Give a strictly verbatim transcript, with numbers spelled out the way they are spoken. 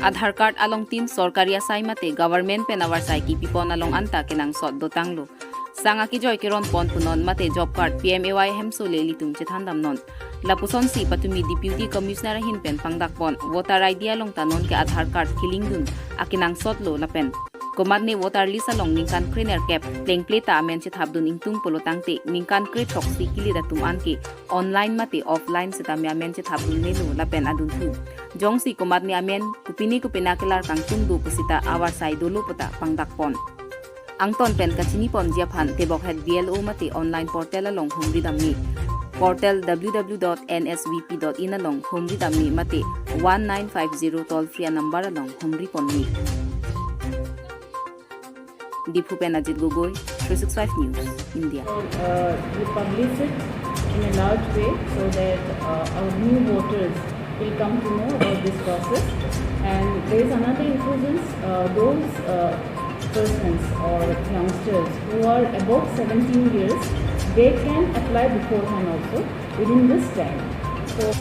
Aadhaar card along tin sorkari asai mate government pen avarsai kipipon along anta kenangsot dotanglo. Sang akejoi keron pon punon mate job card P M A Y hemso le ilitum chethan damnon. Lapusonsi patumi Deputy Commissioner ahin pen pangdakpon voter I D along ta non ke Aadhaar card kilingdun akenangsotlo lapen komatne voter list along ningkan krenerkep plengple ta amen chethapdun ingtung pulo tangte ningkan krethroksi kili datum anke online mate offline setame amen chethapdun melo lapen adunthu. Jongsi komatne amen kopine kopine kelar kangtung do pusita avarsai dolo puta pangdakpon. Angton pen kachiniponji aphan tebokhet B L O mate online portal along humri damji. Portal W W W dot N S V P dot in along humri damji mate one nine five zero toll free number along humri ponji. Diphu pen Ajit Gogoi, three six five News, India. Uh, we publish it in a large way so that uh, our new voters will come to know about this process. And there is another improvement, uh, those uh, persons or youngsters who are above seventeen years, they can apply beforehand also within this time. So